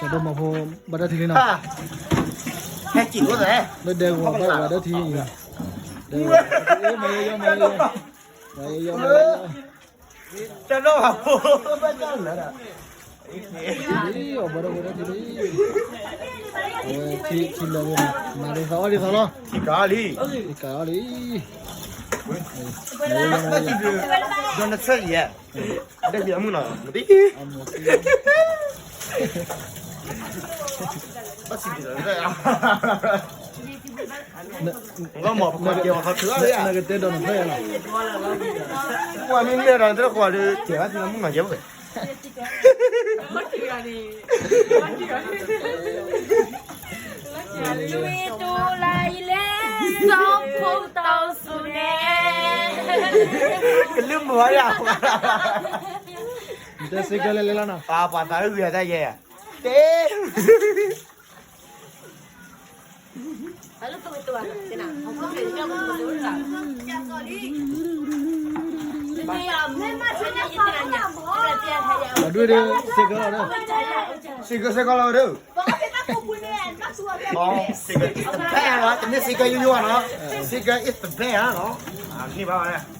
ဒိၣ်မးဖိ ဘၣ်တၢ်ထံလံနီၤ, ဟဲက့ၤဝဲလဲၣ်, လၢဒဲကဝီၤဘၣ်ဝဲဒၣ်ထံအံၤ, ဒဲကဝီၤ, မၤယီယီ မၤယီယီ, မၤယီယီ မၤယီယီ, တၢ်နီၢ်ဘၣ်ဖိ, အီၣ်ဘၣ်ဒၣ်ဝဲဒၣ်ထံလံ, အဝဲထံလၢာ်ဝဲနီၤ, မၤဒ်သိးအီၣ်ဒ်သိးလီၤ, ထံကၤအီၣ်လံ, ထံကၤအီၣ်လံ, မၤယီယီ မၤယီယီ, ဒ်န့ၣ်ဆၢအံၤ, ဒ်န့ၣ်အမုၢ်နီၤ, ဘၣ်စံးဘျုးလီၤ, လီၤမၢ်ပကီၢ်ကဲအီၤခီထုးလီၤ, နကတဲဒီးနဖျၢၣ်ယါလီၤ, ပှၤမ့ၢ်မ့ၢ်ဒီးတရၢၣ်ကွၢ်ဒီး ကဲဘၣ်သ့ၣ်လၢမုၢ်မၤကဲဘၣ်, လွံၢ်တူၢ်လၢအံၤလဲၣ်, စီၤဖိတီၤစူၤန့ၣ်, ကလုၢ်မုာ်ဝဲယါ, နတဲစ့ကၢလဲၤလဲၤလီၤနီၤ, ပှၤသးအုးဂ့ၤတၢ်ယဲ, တဲ ဒုးဒုး စ့ကၢလီၤဒုး, စ့ကၢ စ့ကၢလီၤဒုး, စ့ကၢ is the best နီၤ, တမ့ၢ်စ့ကၢယိယိနီၤ, စ့ကၢ is the best နီၤ, န့ၢ်ဘၣ်ဝဲ